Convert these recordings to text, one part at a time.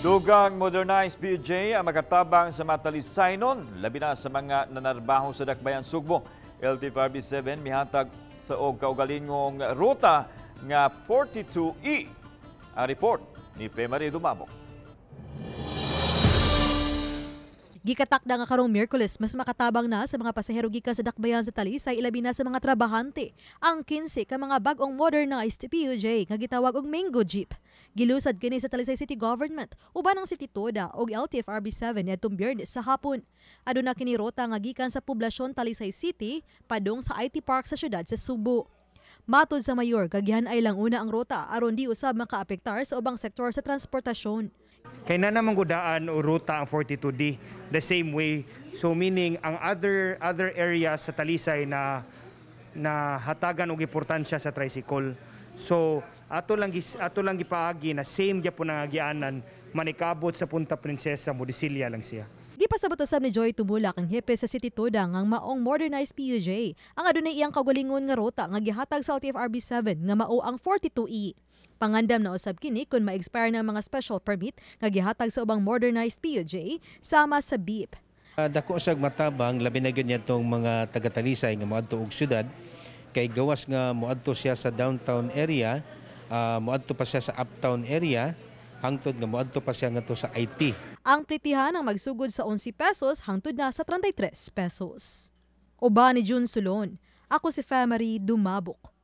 Dugang modernized PUJ ang makatabang sa mga Talisaynon, labi na sa mga nanarbaho sa Dakbayan Sugbo. LTFRB 7 mihatag sa og kaugalingong ruta nga 42E. Ang report ni Femari Dumabok. Gikatakda nga karong Miyerkules mas makatabang na sa mga pasahero gikan sa Dakbayan sa Talisay, ilabi na sa mga trabahante, ang 15 ka mga bag-ong modernized PUJ nga gitawag og Mango Jeep. Gilusad kini sa Talisay City Government uban ang City Toda og LTFRB 7 niadtong Biyernes sa hapon. Aduna kini ruta nga gikan sa poblasyon Talisay City padung sa IT Park sa syudad sa Sugbo. Matod sa mayor, kagihan ay lang una ang ruta aron di usab makaapektar sa ubang sektor sa transportasyon. Kay na namang gudaan o ruta ang 42D the same way. So meaning ang other other areas sa Talisay na na hatagan og importansya sa tricycle. So ato lang gipaagi na same gyapon ang agianan manikabot sa Punta Princesa, Modisilya lang siya. Gipasabot usab ni Joy Tumulak, ang hepe sa City Toda, nga ang maong modernized PUJ ang adunay iyang kaugalingon nga ruta nga gihatag sa LTFRB 7 nga mao ang 42E. Pangandam na usab kini kung ma-expire na ang mga special permit nga gihatag sa ubang modernized PUJ sama sa BIP. Dako siyang matabang, labi na gyud niya mga taga-Talisay nga moadto og syudad, kay gawas nga moadto siya sa downtown area, moadto pa siya sa uptown area, hangtod nga moadto pa siya ngadto sa IT. Ang plitihan ang magsugod sa 11 pesos hangtod na sa 33 pesos. Uban ni June Sulon, ako si Femary Dumabok.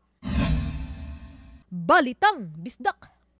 Balitang Bisdak!